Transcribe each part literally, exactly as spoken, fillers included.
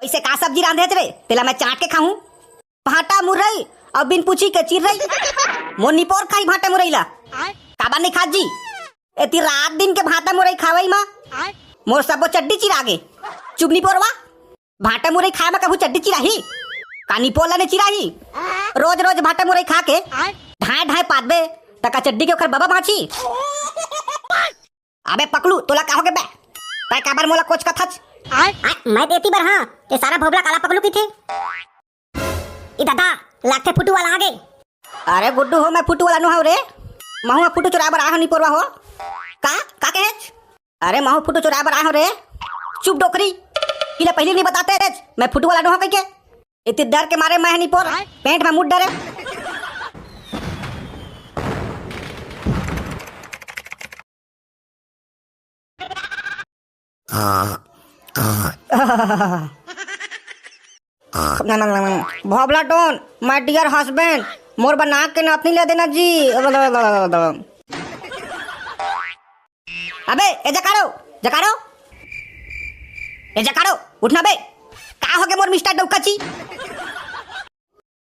इसे का सब्जी रांधे हच रे, तेला मैं चाट के खाहूं? भांटा मुरई अउ बिन पूछी के चिरई। मोर निपोर खाही भांटा मुरई ला। काबर नहीं खात जी? एती रात दिन के भांटा मुरई खावई मा मोर सबो चड्डी चिरा गे। चुप निपोरवा, भांटा मुरई खाए मा कभू चड्डी चिराही? का निपोर ला ने चिराही? रोज रोज भांटा मुरई खा के ढाए ढाए पादबे, त का चड्डी के ओखर बबा बांची? अबे पकलू, तोला का होगे बे? तैं काबर मोला कोचकत हच? आय, मैं देती बर हां, ये सारा भोबला काला पकलू किथे? ई दादा, लागथे फुटू वाला आगे। अरे गुड्डू हो, मैं फुटू वाला नो हव रे। महू ह फुटू चुराए बर आए हो निपोरवा हो। का? का कहेच? अरे महू फुटू चुराए बर आए हो रे। चुप डोकरी। इला पहली नहीं बताते रे, मैं फुटू वाला नो हव कहिके। इतनी डर के मारे मैं ह निपोर, पेंट में मुड़ डरे। भोबला टोन, my dear husband, मोर बर नाक के नथनी ले देना जी। अबे, ए जकारो, जकारो, ए जकारो, उठना बे। का होगे मोर मिस्टर डौकाची?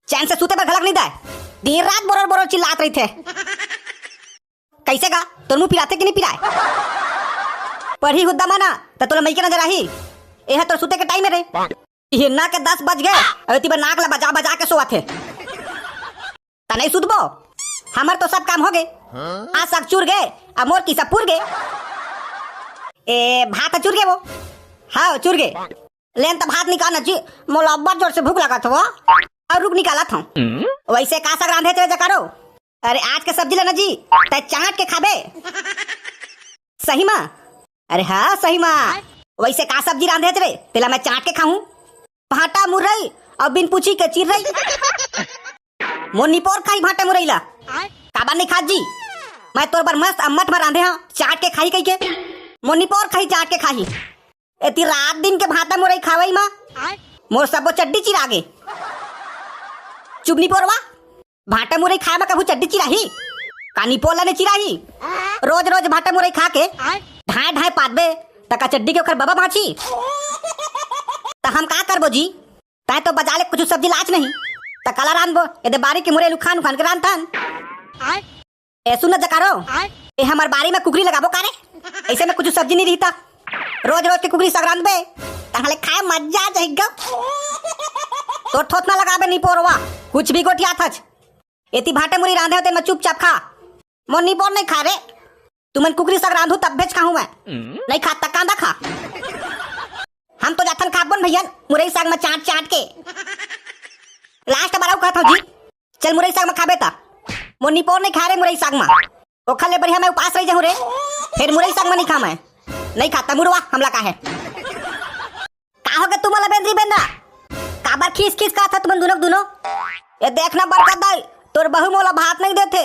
चैन से सूते बर घलक नहीं दाय। दिन रात बोरोर बोरोर चिल्लात रहिथे। कैसे गा? तोर मुंह पिराथे कि नहीं पिराय? पढ़ी हुद्दा मा ना, त तोला मइके नजर आही। ए ह तोर सुते के टाइम हे रे। हिरना के दस बज गे, अउ एती बर नाक ला बजा बजा के सोवत हे। त नहीं सुतबो? हमर तो सब काम हो गे। आज साग चूर गे, अब मोर की सब पुर गे। ए, भात ह चूर गे वो। हाँ, चूर गे। लेन त भात निकाल ना जी, मोला अब्बड़ जोर से भूख लागत हव। अउ रुक निकालत हव। वैसे का साग रांधे हच रे जकारो? अरे आज के सब्जी ला ना जी, तैं चाट के खाबे। सही मा? अरे हाँ, सही मा। वैसे का सब्जी रांधे हच रे? तेला मैं चाट के खाहूं। भांटा मुरई अउ बिन पूछी के चिरई। मोर निपोर खाही भांटा मुरई ला। काबर नहीं खात जी? मैं तोर बर मस्त अम्मट मा रांधे हंव, चाट के खाही कहिके। मोर निपोर खाही, चाट के खाही। एती रात दिन के भांटा मुरई खावई मा मोर सबो चड्डी चिरा गे। चुप निपोरवा, भांटा मुरई खाए मा कभू चड्डी चिराही? का निपोर ला ने चिराही? रोज रोज भांटा मुरई खा के ढाए ढाए पादबे, त का चड्डी के ओखर बबा बांची? त हम का करबो जी? तैं तो बजार ले कुछु सब्जी लाच नहीं, त काला रांधबो? एदे बारी के मुरई ल उखान उखान के रांधथन। ए सुन न जकारो, ए हमर बारी में कुकरी लगाबो का रे? अइसे में कुछु सब्जी नहीं रही त रोज रोज के कुकरी साग रांधबे, तहां ले खाए मजा आ जाही गा। तोर थोथना लगाबे निपोरवा, कुछ भी गोठियात हच। एती भांटा मुरई रांधे हंव तेन में चुपचाप खा। मोर निपोर नहीं खाय रे। तुमन कुकरी साग रांधहू तभेच खाहूं मैं। नहीं खात त कांदा खा। हम तो जाथन खाबो न भैया, मुरई साग में चाट चाट के। लास्ट बार अउ कहत हंव जी, चल मुरई साग में खाबे त। मोर निपोर नहीं खाय रे मुरई साग में। ओखर ले बढ़िया मैं उपास रह जाहूं रे। फेर मुरई साग में नहीं खांव मैं। नहीं खात त मुड़वा, हमला का हे। का होगे तुमन ला बेंदरी बेंदरा? काबर खीस खीस कहत हव तुमन दूनों के दूनों? ए देख ना बरकत दाई, तोर बहू मोला भात नहीं देथे।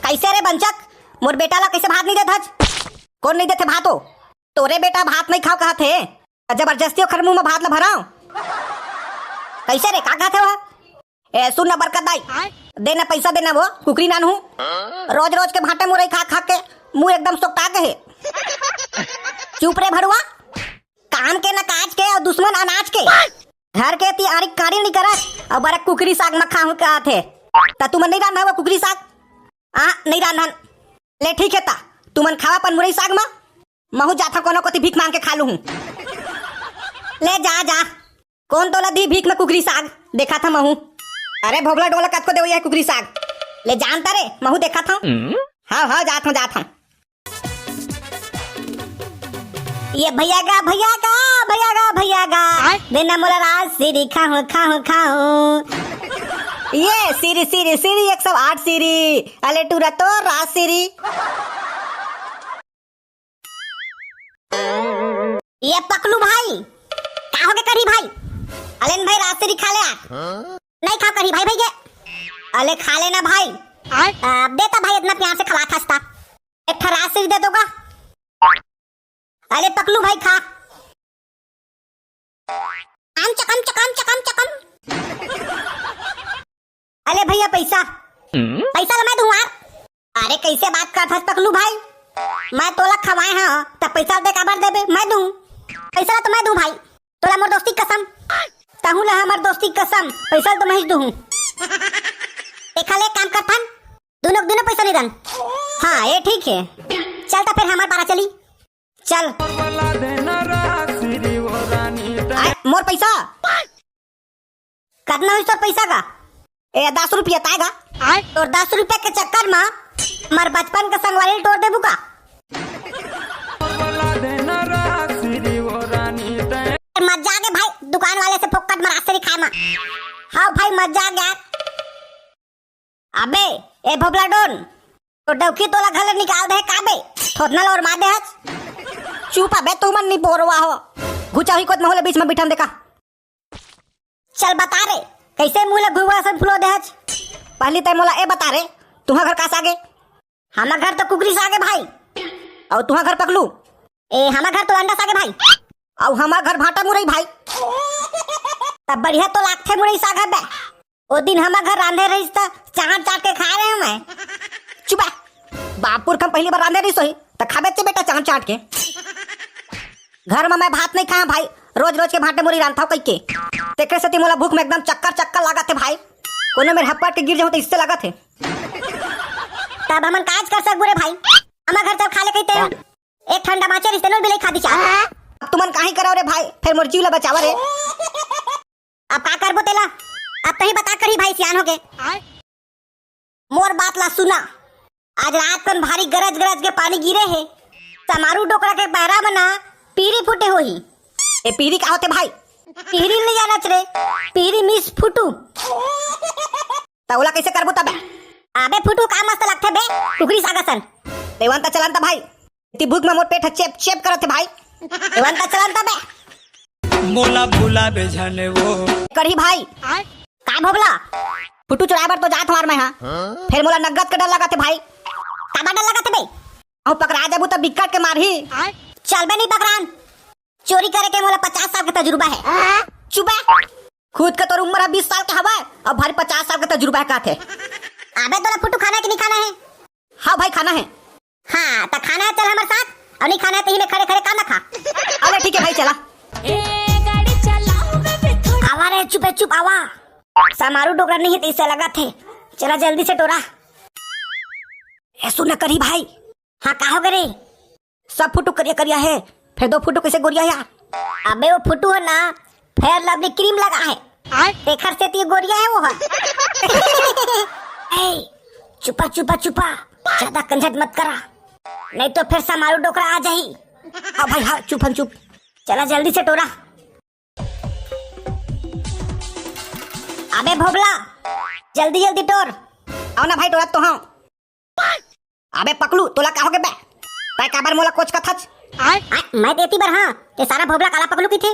कैसे रे बंचक? मोर बेटा ला कैसे भात नहीं देत हच? कोन नहीं देथे भात ओ? तोरे बेटा भात नहीं खांव कहत हे, त जबरदस्ती ओखर मुंह में भात ला भरांव? कैसे रे, का कहत हे वो? ए सुन ना बरकत दाई, दे ना पैसा, दे ना वो कुकरी नानहूं। रोज रोज के भांटा मुरई खा खा के मुंह एकदम सोकटा गे हे। चुप रे भड़ुआ, काम के न काज के अउ दुश्मन अनाज के। घर के ती आरी काड़ी नहीं करत अउ बरा कुकरी साग में खाहूं कहत हे। त तुमन नहीं रांधव कुकरी साग? आ, नहीं रांधन। ले ठीक हे त, तुमन खावा अपन मुरई साग में, महूं जाथंव कोनो कोती भीख मांग के खा लूहूं। ले जा, जा। कोन तोला दी भीख में कुकरी साग? देखाथंव महूं। अरे भोभला डोला कतको देवइया हे कुकरी साग। ले जानता रे, महूं देखाथंव। हव, हव, जाथंव, जाथंव। ये भैया गा, भैया गा, भैया गा, भैया गा। आय? देना मोला राजश्री खाहूं, खाहूं, खाहूं। ये श्री, श्री, श्री एक सौ आठ श्री। अले टूरा तो राजश्री। ये पकलू भाई, का होगे करही भाई? अलेन भाई राजश्री खा ले यार। नहीं खांव करही भाई, भाई ये। अले खा लेना भाई। आय? आ, दे त भाई, इतना प्यार से खवाथस त। एक ठा राजश्री दे दो गा। अले पकलू भाई खा। आम चकम चकम चकम चकम। अले भैया पैसा। पैसा ला मैं दूं यार। अरे कैसे बात करत हस पकलू भाई? मैं तोला खवाए हंव, त पैसा दे काबर देबे? मैं दूं। पैसा ला तो मैं दूं भाई। तोला मोर दोस्ती कसम। तहूँ ला हमर दोस्ती कसम, पैसा तो मैं ही दूहूँ। एखा ले काम करथन, दुनो दुनो पैसा नहीं दन। हाँ, ये ठीक है। चल त फिर हमर पारा चली। चल। आय, मोर पैसा। कतना होइस तोर पैसा का? ए, दस रुपया ताय गा। आय? तोर दस रुपया के चक्कर मा हमर बचपन के संगवारी ल टोर देबू का? मत जागे भाई, दुकान वाले से फोकट म राजश्री खाए मा। हाँ भाई, मत जागे यार। अबे, ए भोभला डोन, तो डौकी तोला घर ले निकाल दे का बे? थोथना ल ओरमा दे हच। चुप अबे, तुमन निपोरवा हो। घुचा हुई कोत महू ल बीच म बिठन दे का। चल बता रे, कैसे मुंह ल घुघुआ सन फुलो दे हच? पहली तय मोला ए बता रे, तुहा घर का सागे? हमर घर तो कुकरी सागे भाई। अउ तुहा घर पकलू? ए, हमर घर तो अंडा सागे भाई। अउ हमर घर भांटा मुरई भाई। तब बढ़िया तो लागथे मुरई साग हबे। ओ दिन हमर घर रांधे रहिस त चांट चांट के खाए रहे मैं। चुप आ। बापुर खम पहली बार रांधे रहिस होही त खाबे ते बेटा चांट चांट के। घर म मैं भात नहीं खाया भाई, रोज रोज के भांटे मुरई रांधथव कहिके। तेकरे सेती मोला भूख में एकदम चक्कर चक्कर लागत हे भाई। कोनो मेर हपट के गिर जाऊं त इससे लागत हे। तब हमन काज कर सकबो रे भाई? हमर घर चल खा ले कहिते। एक ठंडा माचे रिश्ते नोल बिलाई खा दी चाह। अब तुमन काहे करव रे भाई, फिर मोर जीव ला बचावा रे। अब का करबो तेला? अब तही बता करही भाई सियान होके। मोर बात ला सुना, आज रात कन भारी गरज गरज के पानी गिरे हे, समारू डोकरा के पैरा म ना पीरी फूटे होही। ए पीरी का होथे भाई? पीरी नहीं जानच रे, पीरी मीस फुटू। त ओला कैसे करबो तबे? अबे फुटू का मस्त लगथे बे, कुकरी साग असन। देवन त चलन त भाई, इतनी भूख में मोर पेट ह चेप चेप करत हे भाई। देवन त चलन त बे। मोला भुलाबे झने वो। करही भाई। आय? का भोभला? फुटू चुराए बर तो जात हमार मैं हा। फिर मोला नगद के डर लगत हे भाई। काबर डर लगत हे बे? अहू पकड़ा जाबू त बिकट के मारही। चल बे नहीं पकड़ान। चोरी करे के मोला पचास साल के तजुर्बा हे। चुप बे। खुद के तोर उम्र ह बीस साल के हवय, अब भारी पचास साल के तजुर्बा हे कहत हे। अबे तोला फुटू खाना हे कि नहीं खाना हे? हाँ भाई खाना हे। हाँ, त खाना हे चल हमर साथ, अउ नहीं खाना हे त इही में खड़े खड़े काम ना खा। अबे ठीक हे भाई चला। ए, गाड़ी चलाओ बे थोड़ा। आवा रे, चुप हे, चुप, आवा। समारू डोकरा नहीं हे त इससे लगत हे। चला जल्दी से टोरा। ए, सुन न करही भाई। हाँ, का हो गे रे? सब फुटू करिया करिया हे, फिर दो फुटू कैसे गोरिया हे यार? अबे वो फुटू हे ना, Fair Lovely cream लगा हे। आय? तेखर सेती गोरिया हे वो ह। ए, चुपा, चुपा, चुपा, ज्यादा कंझट मत करा, नहीं तो फिर समारू डोकरा आ जाही। हाँ भाई, हाँ, चुप हम चुप। चला जल्दी से टोरा। अबे भोभला, जल्दी जल्दी टोर। अउ ना भाई, टोरत तो हंव। अबे पकलू, तोला का होगे बे? तैं काबर मोला कोचकत हच? आय, मैं देती बर हाँ, ते सारा भोभला काला पकलू किथे?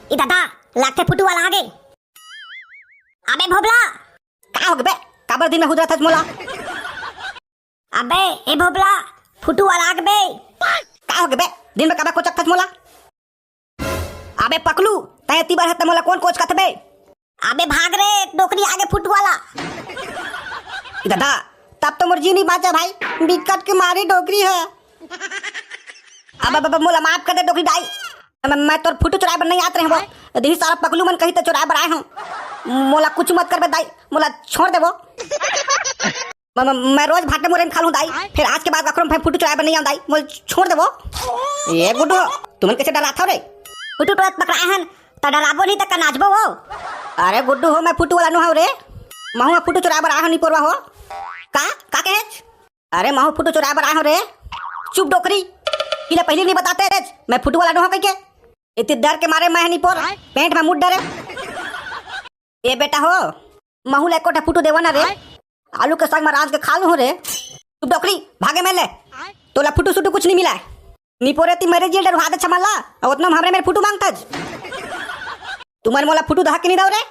ई दादा, लागथे फुटू वाला आगे। अबे भोभला! का होगे बे? काबर दिन में हुदरत हच मोला? अबे, ए भोभला, फुटू वाला आगे बे। का होगे बे? दिन में काबर कोचकत हच मोला? अबे पकलू, तैं एती बर हे त मोला कोन कोचकत बे? अबे भाग रे, डोकरी आगे फुटू वाला। दादा, तब तो मोर जी नहीं बांचा भाई, बिकट के मारे डोकरी हे। अब, अब, अब मोला माफ कर दे डोकरी दाई, मैं, मैं तोर फुटू चुराए बर नहीं आत रहे वो। यदि सारा पकलू मन कही त चुराए बर आए हंव। मोला कुछ मत करबे दाई, मोला छोड़ देबो। म-, म-, मैं रोज भांटा मुरई खा लूं दाई, फिर आज के बाद कखरो मैं फुटू चुराए बर नहीं आऊं दाई, मोला छोड़ देबो। ए गुड्डू, तुमन कैसे डराथव रे? फुटू टोरत पकड़ाए हन, त डराबो नहीं त का नाचबो वो? अरे गुड्डू हो, मैं फुटू वाला नो हंव रे, महू ह फुटू चुराए बर आए हंव निपोरवा हो। का? का कहेच? अरे महू फुटू चुराए बर आए हंव रे। चुप डोकरी, इला पहली नहीं बताते रे, मैं फुटू वाला नो हंव कहिके। इतनी डर के मारे मैं ह निपोर, पेंट में मुड़ डरे। ए बेटा हो, महू ला एको ठा फुटू देवा ना रे। आलू के साग में रांध के खा लूं रे। तू डोकरी, भागे में ले। तोला फुटू सुटू कुछ नहीं मिला है। निपोरे ती मेरे जेल डरवा दे छमल्ला, और उतना में हमरे मेरे फुटू मांगता ज। तुमन मोला फुटू दहा के नहीं दव रे?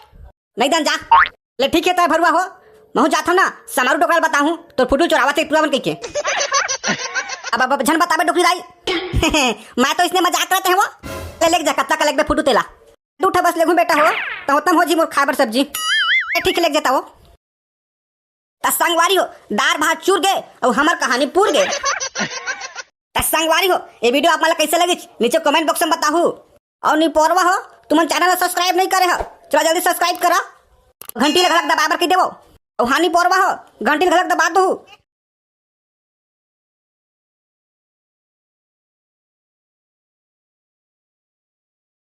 नहीं दन जा। ले ठीक है, तय भरुआ हो, महू जात हूं ना, समारू डोकरा ल बताहूं, तो फुटू चोरावा थे टूरा मन कहिके। अब, अब, अब झन बताबे डोकरी दाई। मैं तो इसने मजाक करते हैं वो। ले, ले जा, कत्ता का लेगबे फुटू तेला। दू ठा बस लेगहूं बेटा हो, त होतम हो जी मोर खाए बर सब्जी। ए, ठीक लेग जाता वो। त संगवारी हो, दार भात चूर गे, अउ हमर कहानी पूर गे। त संगवारी हो, ये video आप मन ला कैसे लगिस, नीचे comment box में बताहू। अउ निपोरवा हो, तुमन चैनल ला सब्सक्राइब नहीं करे हो, चला जल्दी सब्सक्राइब करा, घंटी ला घलक दबाए बर कहि देवो। अउ हानी पोरवा हो, घंटी ला घलक दबा दू।